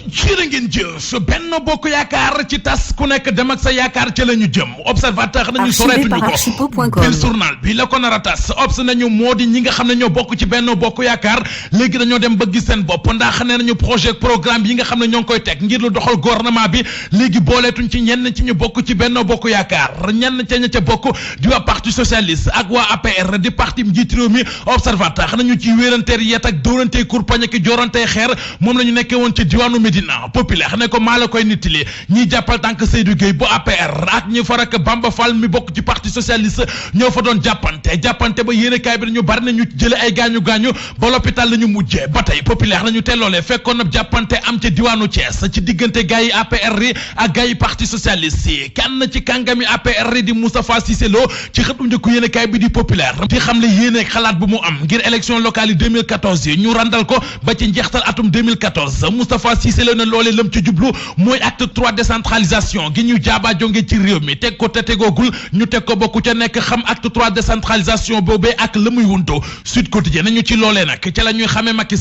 jërë ngeen jëf Benno Bokk Yaakaar ci tas ku nekk dem ak sa yaakaar ca la ñu jëm observateur nañu soreetuñu ko bil journal bi la ko nar a tas obs nañu moo di ñi nga xam ne ñoo bokk ci Benno Bokk Yaakaar léegi dañoo dem ba gis seen bopp ndax nee nañu projet programme yi nga xam ne ñoo ngi koy teg ngir lu doxal gouvernement bi léegi booleetuñ ci ñenn ci ñu bokk ci Benno Bokk Yaakaar ñenn ca ña ca bokk di waa parti socialiste ak waa APR di parti njiit réew mi observateur nañu ci wéeranteer yet ak dóorantey kurpañ ak joorantey xeer moom la ñu nekkee woon ci diwaanu Médina populaire ne ko maa la koy nittali ñiy jàppal tànk Seydou Gueye bu APR ak ñi farak Bamba Fall mi bokk ci parti socialiste ñoo fa doon jàppante ba yéenekaay bi dañu bari na ñu jële ay gaañu ba l'hôpital la ñu mujjee ba tey populaire nañu teloolee fekkoon na jàppante am ca diwaanu Thiès ci diggante gars yi APR yi ak gars yi parti socialiste yi kenn ci kàngami APR yi di Moustapha Cissé Lo ci xëtu njëkku yéenekaay bi di populaire di xam le yéene xalaat bu mu am ngir élection locale yi 2014 yi ñu randal ko ba ci njeextal atum 2014 Moustapha Cissé Lo ne loolee lëm ci jublu mooy acte 3 décentralisation gi ñu jaaba jonge ci réew mi teg ko te tegoogul ñu teg ko bokku ca nekk xam acte 3 décentralisation boobee ak la muy wunto Sud Quotidien nañu ci loolee nag ca la ñuy xamee Macky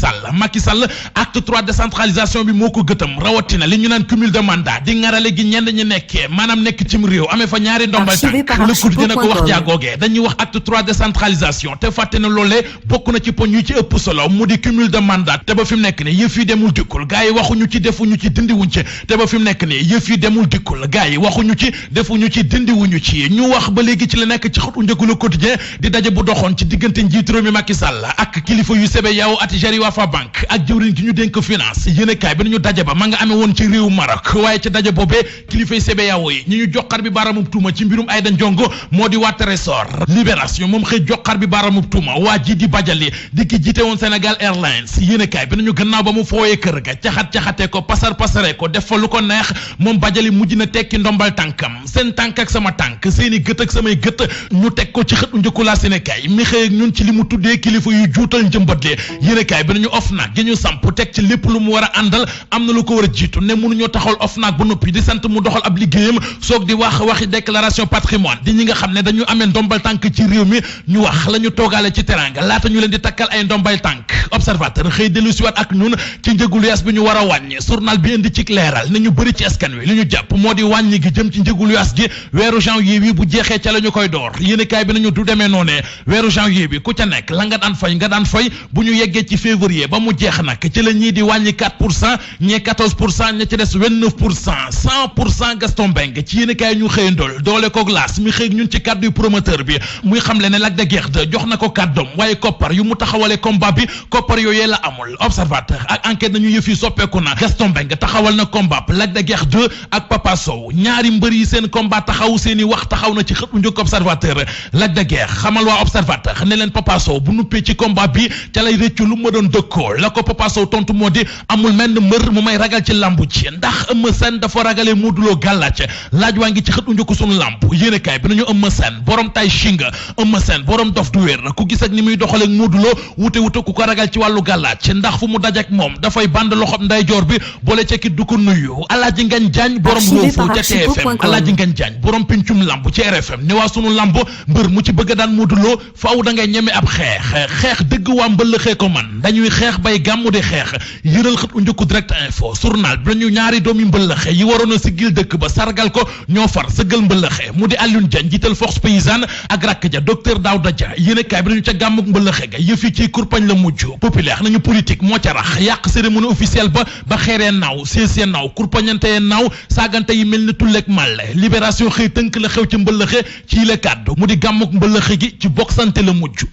Sall acte 3 décentralisation bi moo ko gëtam rawatina li ñu naan cumul de mandat di ngarale gi ñenn ñi nekkee maanaam nekk cim réew amee fa ñaari ndombal tànk Le Quotidien ko wax jaagoogee dañuy wax acte 3 décentralisation te fàtte na loolee bokk na ci poñ yu ci ëpp solo mu di cumul de mandat te ba fi mu nekk ni yëf yi demul dikkul gars yi waxuñu ci defuñu ci dindiwuñ ci te ba fi mu nekk ni yëf yi demul dikkul gars yi waxuñu ci defuñu ci dindiwuñu ci ñu wax ba léegi ci la nekk ci xëtu njëkku Le Quotidien di daje bu doxoon ci diggante njiit réew mi Macky Sall ak kilifa yu CBAO at Jariwafa Bank ak jëwriñ gi ñu dénk finance yéenekaay bi nañu daje ba ma nga amee woon ci réew Maroc waaye ca daje boobee kilifa yu CBAO yi ñi ñu joxar bi baaraamub tuuma ci mbirum Aïda Ndiongo moo di waa Trésor Libération moom xëy joxar bi baaraamub tuuma waa ji di Badiali di ki jiite woon Sénégal Airlines yéenekaay bi nañu gannaaw ba mu fooyee kër ga caxat-caxatee ko pasare ko def fa lu ko neex moom Badiali mujj na tekki ndombal tànkam seen tànk ak sama tànk seeni gët ak samay gët ñu teg ko ci xëtu njëkku la Sénégal mi xëy ak ñun ci li mu tuddee kilifa yu juutal njëmbatle yéenekaay bi nañu OFNAC gi ñu samp teg ci lépp lu mu war a àndal am na lu ko war a jiitu ne mënuñoo taxawal OFNAC ba noppi di sant mu doxal ab liggéeyam soog di waxi déclaration patrimoine di ñi nga xam ne dañu amee ndombal tànk ci réew mi ñu wax la ñu toogaale ci teranga laata ñu leen di takkal ay ndombal tànk observateur xëy dellu siwaat ak ñun ci njëgu luyaas bi ñu war a wàññi journal bi indi ci leeral ne ñu bëri ci askan wi li ñu jàpp moo di wàññi gi jëm ci njëgu luyaas gi weeru janvier bi bu jeexee ca la ñu koy door yéenekaay bi nañu du demee noonee weeru janvier bi ku ca nekk la nga daan fay bu ñu yeggee ci février ba mu jeex nag ci la ñii di wàññi 4% ñee 14% ña ci des 29% 100% Gaston Mbengue ci yéenekaay ñu xëy ndol doole ko glace mi xëy ñun ci kàddu promoteur bi muy xamle ne Lac de Guiers 2 jox na ko kàddoom waaye koppar yu mu taxawale combat bi koppar yooyee la amul observateur ak enquête nañu yëf yi soppeeku na Gaston Mbengue taxawal na combat Lac de Guiers 2 ak Papa Sow ñaari mbër yi seen combat taxaw seeni wax taxaw na ci xët bu njëkk observateur Lac de Guiers xamal waa observateur ne leen Papa Sow bu nuppee ci combat bi ca lay rëccu lu ma doon dëkkoo la ko Papa Sow tontu moo di amul menn mbër mu may ragal ci lambu ci ndax Eumeu Sène dafa ragalee Modou Lo gàllaac laaj waa ngi ci xët u njëkk sunu lamb yéenekaay bi nañu Eumeu Sène borom tay shinga Eumeu Sène borom dof du wér ku gis ak ni muy doxaleeg Modou Lo wute ku ko ragal ci wàllu gàllaac ndax fu mu dajak moom dafay band loxob ndeyjoor bi boole cekit du ko nuyu Alaaji Ngañ Jaañ borom Roofo ca TFM Alaaji Ngañ Jaañ borom pincum lamb ci RFM ne waa sunu lamb mbër mu ci bëgg daan Modou Lo faaw da ngay ñeme ab xeex dëgg waa mbëllëxee ko man dañuy xeex bay gàmmu di xeex yëral xët u njëkku direct info journal bi nañu ñaari doomi mbëllëxe yi waroon a siggil dëkk ba sargal ko ñoo far sëggal mbëllëxe mu di Alioune Diagne jiital force paysanne ak rakk ja docteur Daouda Dia yéenekaay bi nañu ca gàmmuk mbëllëxe ga yëf yi ci kurpañ la mujj populaire nañu politique moo ca rax yàq cérémonie officielle ba xeeree naaw seesee naaw kurpañantee naaw saagante yi mel ni tulleeg màlle libération xëy tënk la xew ci mbëllëxe ci la kàddu mu di gàmmuk mbëllëxe gi ci boksante la mujj